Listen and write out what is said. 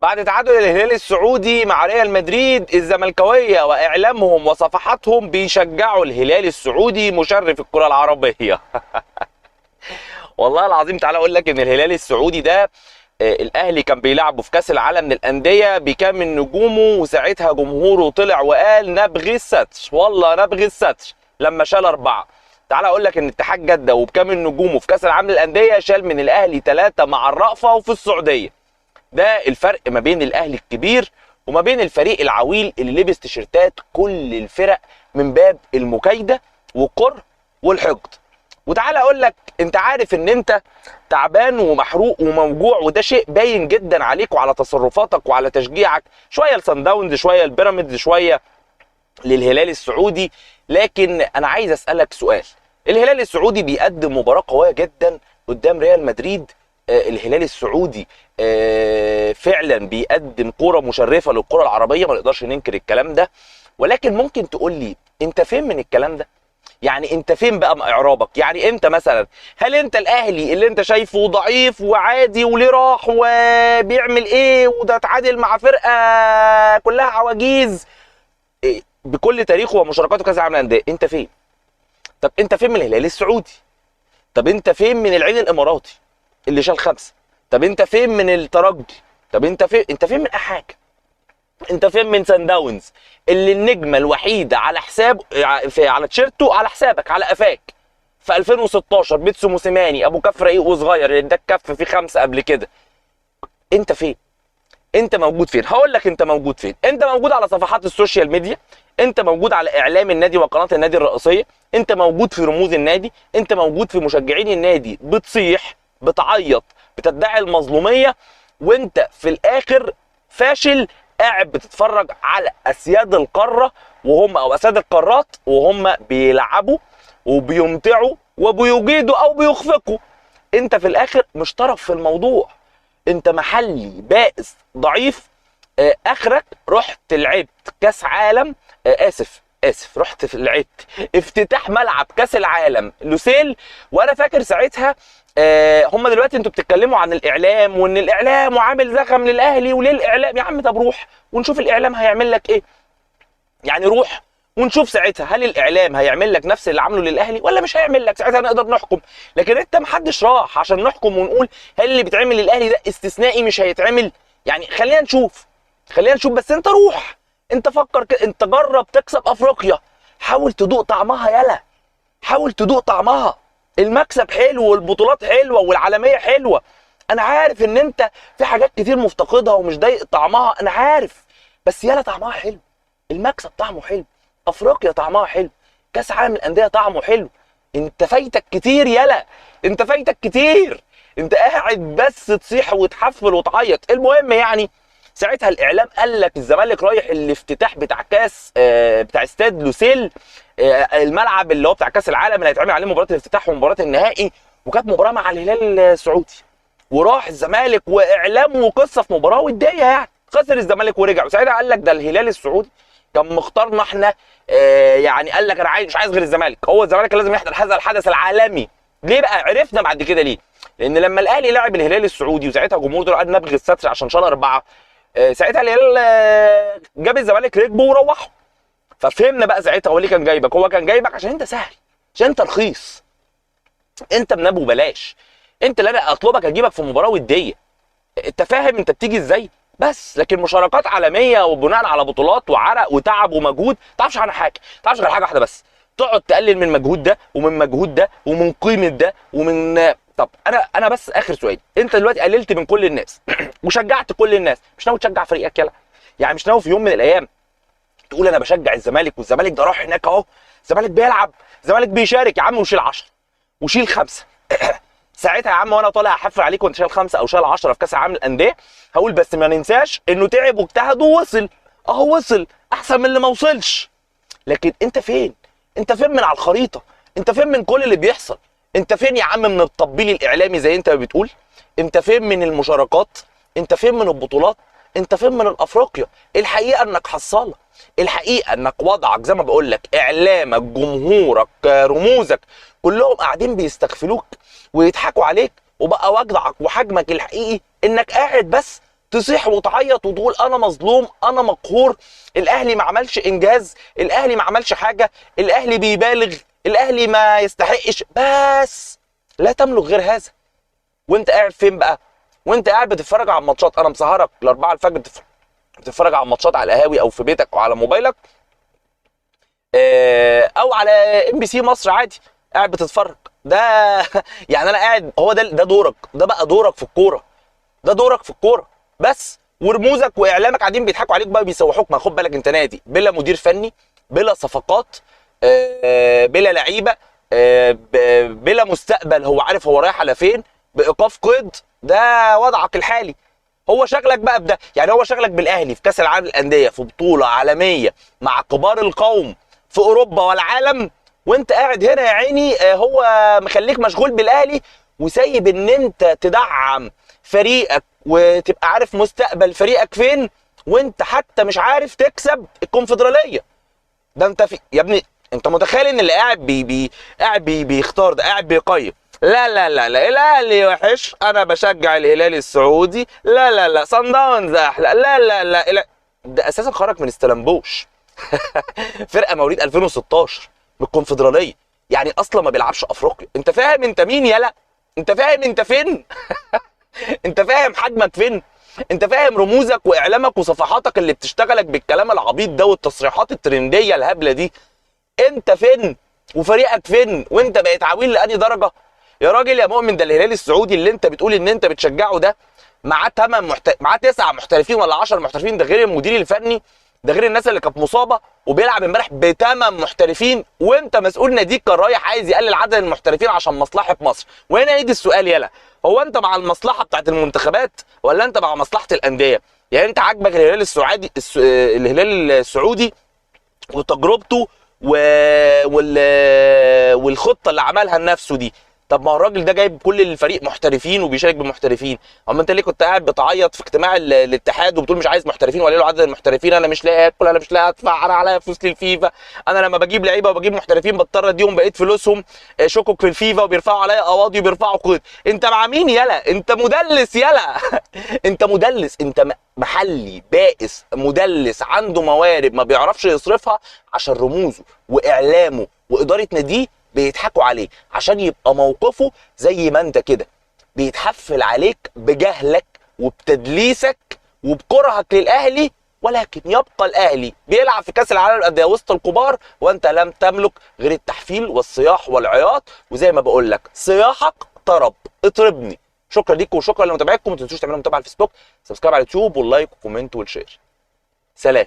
بعد تعادل الهلال السعودي مع ريال مدريد، الزملكاويه واعلامهم وصفحاتهم بيشجعوا الهلال السعودي مشرف الكره العربية. والله العظيم تعالى اقول لك ان الهلال السعودي ده الاهلي كان بيلعبه في كاس العالم للاندية بكامل نجومه، وساعتها جمهوره طلع وقال نبغي الستر، والله نبغي الستر لما شال 4. تعالى اقول لك ان اتحاد جده وبكامل نجومه في كاس العالم للاندية شال من الاهلي 3 مع الرأفة وفي السعودية. ده الفرق ما بين الاهلي الكبير وما بين الفريق العويل اللي لبس تيشيرتات كل الفرق من باب المكايده والكره والحقد. وتعالى اقول لك، انت عارف ان انت تعبان ومحروق وموجوع، وده شيء باين جدا عليك وعلى تصرفاتك وعلى تشجيعك، شوية لصن داونز، شوية لبيراميدز، شوية للهلال السعودي. لكن انا عايز اسالك سؤال، الهلال السعودي بيقدم مباراة قوية جدا قدام ريال مدريد، الهلال السعودي فعلا بيقدم كرة مشرفة للكرة العربية، ما نقدرش ننكر الكلام ده، ولكن ممكن تقول لي انت فين من الكلام ده؟ يعني انت فين بقى اعرابك؟ يعني انت مثلا هل انت الاهلي اللي انت شايفه ضعيف وعادي وليه راح وبيعمل ايه وده اتعادل مع فرقة كلها عواجيز بكل تاريخه ومشاركاته كاس العالم للاندية، انت فين؟ طب انت فين من الهلال السعودي؟ طب انت فين من العين الاماراتي اللي شال 5؟ طب انت فين من الترجي؟ طب انت فين؟ انت فين من اي حاجة؟ انت فين من سان داونز اللي النجمة الوحيدة على حساب على تيشيرته على حسابك على قفاك في 2016 بيتسو موسيماني ابو كف رقيق وصغير اللي اداك كف في 5 قبل كده؟ انت فين؟ انت موجود فين؟ هقول لك انت موجود فين. انت موجود على صفحات ال social media، انت موجود على اعلام النادي وقناة النادي الرئيسية، انت موجود في رموز النادي، انت موجود في مشجعين النادي، بتصيح بتعيط بتدعي المظلوميه، وانت في الاخر فاشل قاعد بتتفرج على اسياد القارة وهم او اسياد القارات وهم بيلعبوا وبيمتعوا وبيجيدوا او بيخفقوا. انت في الاخر مش طرف في الموضوع، انت محلي بائس ضعيف، اخرك رحت لعبت كاس عالم، اسف رحت في لعبت افتتاح ملعب كاس العالم لوسيل. وانا فاكر ساعتها هم دلوقتي انتوا بتتكلموا عن الاعلام وان الاعلام وعامل زخم للاهلي وليه الاعلام، يا عم طب روح ونشوف الاعلام هيعمل لك ايه. يعني روح ونشوف ساعتها هل الاعلام هيعمل لك نفس اللي عامله للاهلي ولا مش هيعمل لك، ساعتها نقدر نحكم. لكن انت محدش راح عشان نحكم ونقول هل اللي بيتعمل للاهلي ده استثنائي مش هيتعمل. يعني خلينا نشوف، خلينا نشوف، بس انت روح، انت فكر انت جرب تكسب افريقيا، حاول تدوق طعمها، يلا حاول تدوق طعمها. المكسب حلو والبطولات حلوة والعالمية حلوة، انا عارف ان انت في حاجات كتير مفتقدها ومش ضايق طعمها، انا عارف، بس يلا طعمها حلو، المكسب طعمه حلو، افريقيا طعمها حلو، كاس عالم الاندية طعمه حلو. انت فايتك كتير، يلا انت فايتك كتير، انت قاعد بس تصيح وتحفل وتعيط. المهم يعني ساعتها الاعلام قال لك الزمالك رايح الافتتاح بتاع كاس بتاع استاد لوسيل، الملعب اللي هو بتاع كاس العالم اللي هيتعمل عليه مباراة الافتتاح ومباراة النهائي، وكانت مباراة مع الهلال السعودي، وراح الزمالك واعلام وقصة في مباراة وديه، يعني خسر الزمالك ورجع. وساعتها قال لك ده الهلال السعودي كان مختارنا احنا، يعني قال لك انا عايز مش عايز غير الزمالك، هو الزمالك لازم يحضر هذا الحدث العالمي. ليه بقى؟ عرفنا بعد كده ليه، لان لما الاهلي لعب الهلال السعودي وساعتها جمهور طلع قال نبغي الستر عشان شال 4، ساعتها الهلال جاب الزمالك ركبه وروحه. ففهمنا بقى ساعتها هو ليه كان جايبك، هو كان جايبك عشان انت سهل، عشان انت رخيص، انت من ابو بلاش، انت اللي انا اطلبك اجيبك في مباراة وديه، انت فاهم انت بتيجي ازاي؟ بس لكن مشاركات عالمية وبناء على بطولات وعرق وتعب ومجهود ما تعرفش عنها حاجة، ما تعرفش غير حاجة واحدة بس، تقعد تقلل من مجهود ده ومن مجهود ده ومن قيمة ده ومن. طب انا بس اخر سؤال، انت دلوقتي قللت من كل الناس وشجعت كل الناس، مش ناوي تشجع فريقك؟ يلا يعني مش ناوي في يوم من الايام تقول انا بشجع الزمالك والزمالك ده راح هناك اهو، الزمالك بيلعب، الزمالك بيشارك، يا عم وشيل 10 وشيل 5 ساعتها يا عم وانا طالع احفل عليك وانت شايل 5 او شايل 10 في كاس العالم للاندية، هقول بس ما ننساش انه تعب واجتهد ووصل، اهو وصل احسن من اللي ما وصلش. لكن انت فين؟ انت فين من على الخريطة؟ انت فين من كل اللي بيحصل؟ انت فين يا عم من التطبيل الاعلامي زي انت بتقول؟ انت فين من المشاركات؟ انت فين من البطولات؟ انت فين من الافريقيا؟ الحقيقة انك حصاله، الحقيقة انك وضعك زي ما بقول لك، اعلامك، جمهورك، رموزك، كلهم قاعدين بيستغفلوك ويضحكوا عليك، وبقى وضعك وحجمك الحقيقي انك قاعد بس تصيح وتعيط وتقول انا مظلوم، انا مقهور، الاهلي ما عملش انجاز، الاهلي ما عملش حاجة، الاهلي بيبالغ، الاهلي ما يستحقش. بس لا تملك غير هذا. وانت قاعد فين بقى؟ وانت قاعد بتتفرج على الماتشات، انا مسهرك ل4 الفجر بتتفرج على الماتشات على القهاوي او في بيتك او على موبايلك او على MBC مصر عادي، قاعد بتتفرج ده. يعني انا قاعد، هو ده دورك، ده بقى دورك في الكورة، ده دورك في الكورة بس. ورموزك واعلامك قاعدين بيضحكوا عليك بقى، بيسوحوك. ما خد بالك انت نادي بلا مدير فني، بلا صفقات، بلا لعيبة، بلا مستقبل، هو عارف هو رايح على فين، بايقاف قيد. ده وضعك الحالي. هو شغلك بقى بده، يعني هو شغلك بالاهلي في كاس العالم للاندية، في بطوله عالمية مع كبار القوم في اوروبا والعالم، وانت قاعد هنا يا عيني هو مخليك مشغول بالاهلي وسايب ان انت تدعم فريقك وتبقى عارف مستقبل فريقك فين، وانت حتى مش عارف تكسب الكونفدراليه. ده انت في يا ابني، انت متخيل ان اللي قاعد بي بي قاعد بي بيختار ده قاعد بيقيم؟ لا لا لا لا، الاهلي وحش، انا بشجع الهلال السعودي، لا لا لا، صن داونز احلى، لا لا لا، لا. ده اساسا خرج من ستلمبوش فرقه مواليد 2016 من الكونفدراليه، يعني اصلا ما بيلعبش افريقيا. انت فاهم انت مين يالا؟ انت فاهم انت فين؟ انت فاهم حجمك فين؟ انت فاهم رموزك واعلامك وصفحاتك اللي بتشتغلك بالكلام العبيط ده والتصريحات الترنديه الهبلة دي؟ انت فين وفريقك فين؟ وانت بقيت عويل لاني درجه يا راجل يا مؤمن؟ ده الهلال السعودي اللي انت بتقول ان انت بتشجعه ده معاه 8 معاه 9 محترفين ولا 10 محترفين، ده غير المدير الفني، ده غير الناس اللي كانت مصابه، وبيلعب امبارح ب8 محترفين، وانت مسؤول ناديك كان رايح عايز يقلل عدد المحترفين عشان مصلحة مصر. وهنا يجي السؤال يلا، هو انت مع المصلحة بتاعت المنتخبات ولا انت مع مصلحة الاندية؟ يعني انت عاجبك الهلال السعودي، الهلال السعودي وتجربته والخطه اللي عملها لنفسه دي؟ طب ما هو الراجل ده جايب كل الفريق محترفين وبيشارك بمحترفين، اما انت ليه كنت قاعد بتعيط في اجتماع الاتحاد وبتقول مش عايز محترفين وقللوا عدد المحترفين، انا مش لاقي اكل، انا مش لاقي ادفع، انا عليا فلوس للفيفا، انا لما بجيب لعيبة وبجيب محترفين بضطر اديهم بقية فلوسهم، شكك في الفيفا وبيرفعوا عليا قواضي وبيرفعوا قيد. انت مع مين يلا؟ انت مدلس يلا. انت مدلس، انت محلي بائس مدلس عنده موارد ما بيعرفش يصرفها عشان رموزه واعلامه واداره ناديه بيضحكوا عليه عشان يبقى موقفه زي ما انت كده، بيتحفل عليك بجهلك وبتدليسك وبكرهك للاهلي، ولكن يبقى الاهلي بيلعب في كاس العالم للاندية وسط الكبار وانت لم تملك غير التحفيل والصياح والعياط. وزي ما بقول لك صياحك طرب، اطربني. شكرا ليكم وشكرا لمتابعتكم، ما تنسوش تعملوا متابعه على الفيسبوك، subscribe على اليوتيوب، وال like وال comment وال share. سلام.